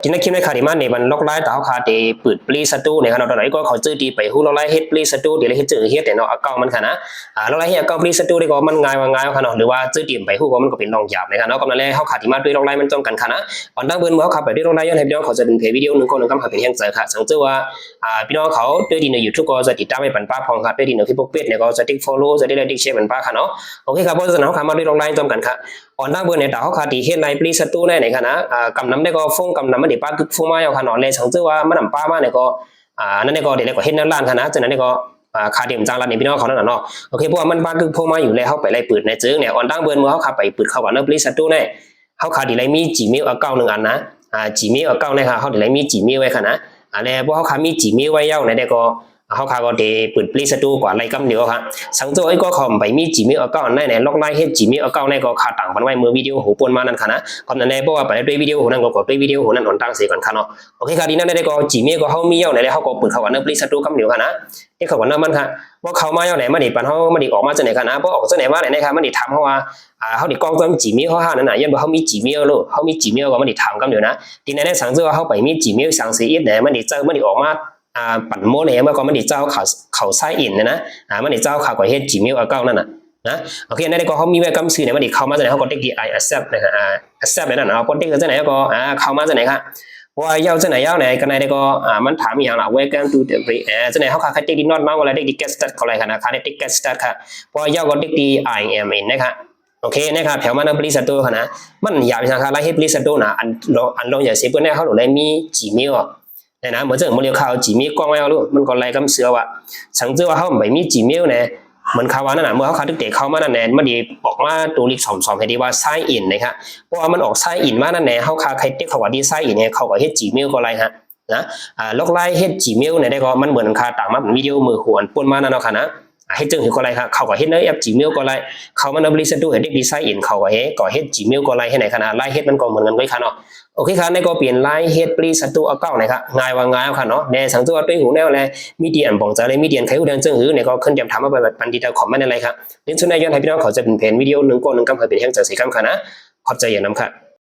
ທີ່ໃນຄລິບນີ້ຂ້າຊິມາແນະນຳລັອກລາຍ ຕາເຮົາຂ້າທີ່ເປີດ Play Store ນີ້ເນາະ. ຕອນນີ້ກໍເຂົ້າຈື່ທີ່ໄປຮູ້ລັອກລາຍເຮັດ Play Store ທີ່ລາຍເຮັດ Play Store ເນາະ account ມັນຫັ້ນນະ. ອາ ລັອກລາຍເຮັດ account Play Store ນີ້ກໍມັນງ່າຍວ່າງ່າຍເນາະ ຫຼືວ່າຈື່ທີ່ໄປຮູ້ກໍມັນກໍເປັນເລື່ອງຍາກເນາະ. ກໍນັ້ນແຫຼະ ເຮົາຂ້າຊິມາດ້ວຍລັອກລາຍມັນພ້ອມກັນຫັ້ນນະ. ກ່ອນອື່ນເນາະ ເຮົາຂ້າໄປດ້ວຍລັອກລາຍ ຍ້ອນໃຫ້ພີ່ນ້ອງເຂົ້າໃຈເປັນແພງ ວິດີໂອໜຶ່ງກໍໜຶ່ງຄຳ ໃຫ້ເປັນແຮງໃຈ. ສັງເກດວ່າ ອາ ພີ່ນ້ອງເຂົ້າໃຈດີໃນ YouTube ກໍຊ່ວຍຕິດຕາມໄວ້ປັນປ້າພ້ອມ ໃຈດີໃນ Facebook Page ນີ້ກໍຊ່ວຍຕິກ follow ຊ່ວຍຕິກ like ຕິກ share ປັນປ້າເນາະ. ໂອເຄ ກໍເນາະ ເຮົາຂ້າມາດ້ວຍລັອກລາຍພ້ອມກັນ. ກ່ອນອື່ນເນາະ ຕາເຮົາຂ້າທີ່ເຮັດ Play Store ໃນນີ້ຫັ້ນນະ ກຳນຳໄດ້ກໍ Chrome ກຳນຳມັນຊິປາກຶກໂຟມມາເນາະ. ແລະສັງເກດວ່າມັນນຳປາມານີ້ກໍ ອັນນັ້ນນີ້ກໍ ເຮັດແນວນັ້ນຫັ້ນນະ. ຈັ່ງນັ້ນນີ້ກໍ ຂ້າຊິບໍ່ຈ້າງລັດໃຫ້ພີ່ນ້ອງເຂົ້ານັ້ນເນາະ. ໂອເຄ ເພາະວ່າມັນປາກຶກໂຟມມາຢູ່ແລ້ວ ເຮົາໄປໄລ່ເປີດໃນເຈີນີ້. ກ່ອນອື່ນເນາະ ເຮົາຂ້າໄປເປີດເຂົ້າກັນໃນ Play Store ນີ້ ເຮົາຂ້າຊິໄດ້ມີ Gmail account ໜຶ່ງອັນນະ. ອາ Gmail account ນີ້ຫັ້ນ ເຮົາຊິໄດ້ມີ Gmail ໄວ້ຫັ້ນນະ. ແລະເພາະເຮົາຂ້າມີ Gmail ໄວ້ແລ້ວໃນນີ້ກໍ ເຮົາຂ້າກໍໄດ້ເປີດ Play Store ກວ່າໄລ່ກຳດຽວຫັ້ນ. ສັງເກດວ່າຂ້າໄປມີ Gmail account ໃນນີ້ ລັອກລາຍເຮັດ Gmail account ໃນນີ້ກໍຂ້າຕັ້ງມັນໄວ້ເມື່ອວິດີໂອໂຫວນມານັ້ນຫັ້ນນະ. ກໍນັ້ນແຫຼະ ເພາະວ່າໄປດ້ວຍວິດີໂອໂຫວນນັ້ນ ກໍໄປດ້ວຍວິດີໂອໂຫວນນັ້ນ ອອນຕັ້ງເສຍກ່ອນຫັ້ນເນາະ. ໂອເຄ ກໍດີນັ້ນແລ້ວ ກໍ Gmail ກໍເຮົາມີແລ້ວໃນນີ້ ເຮົາກໍເປີດເຂົ້າກັນໃນ Play Store ກຳດຽວຫັ້ນນະ. ເຮັດເຂົ້າກັນນະມັນຫັ້ນ ພໍເຂົ້າມາແລ້ວໃນນີ້ ມັນຊິປັນເຮົາ ມັນຊິອອກມາຈັ່ງນີ້ຫັ້ນນະ. ພໍອອກຈັ່ງນີ້ມາແລ້ວໃນນີ້ ມັນຊິຖາມເຮົາວ່າ ອາ ເຮົາຊິກອກຈຳ Gmail ເຮົາຫັ້ນນະ. ຍ້ອນວ່າເຮົາມີ Gmail ໂລດ ເຮົາມີ Gmail ກໍມັນຊິຖາມກຳດຽວຫັ້ນນະ. ທີ່ໃນນີ້ ສັງເກດວ່າເຮົາໄປມີ Gmail ສັງເສຍອີກໃນນີ້ ມັນຊິເຈົ້າ ມັນຊິອອກມາ ອ່າ ປັນໂມເນ ແລ້ວກໍມັນຊິເຈົ້າເຂົ້າ ເຂົ້າ sign in ນະ ອ່າ ມັນຊິເຈົ້າເຂົ້າກໍເຮັດ Gmail account ນັ້ນນະ ນະ. ໂອເຄ ໃນນີ້ກໍເຮົາມີໄວ້ກຳຊື່ນີ້ ມັນຊິເຂົ້າມາຈັ່ງນີ້ ເຮົາກໍຕິກທີ່ I accept ນະ ອ່າ accept ນັ້ນເນາະ ພໍຕິກຈັ່ງນີ້ ແລ້ວກໍ ອ່າ ເຂົ້າມາຈັ່ງນີ້ຫັ້ນ. ພໍຢາວຈັ່ງນີ້ ຢາວໃນກໍໃນນີ້ກໍ ອ່າ ມັນຖາມອີ່ຫຍັງລະ Welcome to the Play ອ່າ ຈັ່ງນີ້ ເຮົາຂ້າຕິກທີ່ Not Now ກໍໄດ້ ຕິກທີ່ Get Start ກໍໄດ້ຫັ້ນນະ. ຂ້າໄດ້ຕິກ Get Start ຫັ້ນ ພໍຢາວກໍຕິກທີ່ I am in ນະ. ໂອເຄ ນະ ແຜວມາໃນ Play Store ຫັ້ນນະ. ມັນຢາກຫຍັງ ລາຍເຮັດ Play Store ນະ ອັນ ອັນລອງຢ່າງເຊັ່ນເບິ່ງແນວເຮົາໄດ້ມີ Gmail ນະ ເມື່ອເຈົ້າມື້ລຽວຂ້າເອົາ Gmail ກອງໄວ້ເອົາລູກ ມັນກໍໄລ່ກຳເຊື່ອວ່າ ສັງເກດວ່າເຮົາໄປມີ Gmail ແນ່ ເໝືອນຂ້າວ່ານັ້ນນະ ເມື່ອເຮົາຂ້າຕຶກແຕ່ເຂົ້າມານັ້ນແນ່ ມັນຊິອອກມາໂຕເລກສອງສອງ ໃຫ້ທີ່ວ່າ sign in ນະ. ເພາະວ່າມັນອອກ sign in ມານັ້ນແນ່ ເຮົາຂ້າໄປຕິກເຂົ້າທີ່ sign in ເຮົາກໍເຮັດ Gmail ກໍໄລ່ຫັ້ນນະ. ອາ ລັອກລາຍເຮັດ Gmail ນະ ແຕ່ກໍມັນເໝືອນຂ້າຕັ້ງມາເປັນວິດີໂອມື້ໂຫວນປົນມານັ້ນເນາະ ຫັ້ນນະ. ເຮັດຈັ່ງໃດກໍໄດ້ ເຂົ້າກໍເຮັດໃນແອັບ Gmail ກໍໄດ້ ເຂົ້າມາໃນ Play Store ເຮັດຕິກທີ່ sign in ເຂົ້າກໍເຮັດ ກໍເຮັດ Gmail ກໍໄດ້ ເຮັດໃນຫັ້ນນະ. ລາຍເຮັດມັນກໍເໝືອນກັນເລີຍຫັ້ນເນາະ. ໂອເຄ ຫັ້ນນະ ກໍເປັນລາຍເຮັດ Play Store account ນະ ງ່າຍວ່າງ່າຍເນາະ. ແຕ່ສັງເກດວ່າໂຕຫູແນວແລະ ມີທີ່ອັນປອງໃຈ ແລະ ມີທີ່ອັນໄຄຮູ້ແດງເຊິ່ງຫື ນະ ກໍຂຶ້ນຈຳຖາມມາໄປບັດປັນທີ່ໃຕ້ຄອມເມັ້ນນັ້ນເລີຍ. ເລີຍສຸດແນະ ຍ້ອນໃຫ້ພີ່ນ້ອງເຂົ້າໃຈເປັນແຜນ ວິດີໂອໜຶ່ງກໍໜຶ່ງຄຳ ໃຫ້ເປັນແຮງໃຈໃສ່ກັນຫັ້ນນະ. ຂອບໃຈຢ່າງນຳ.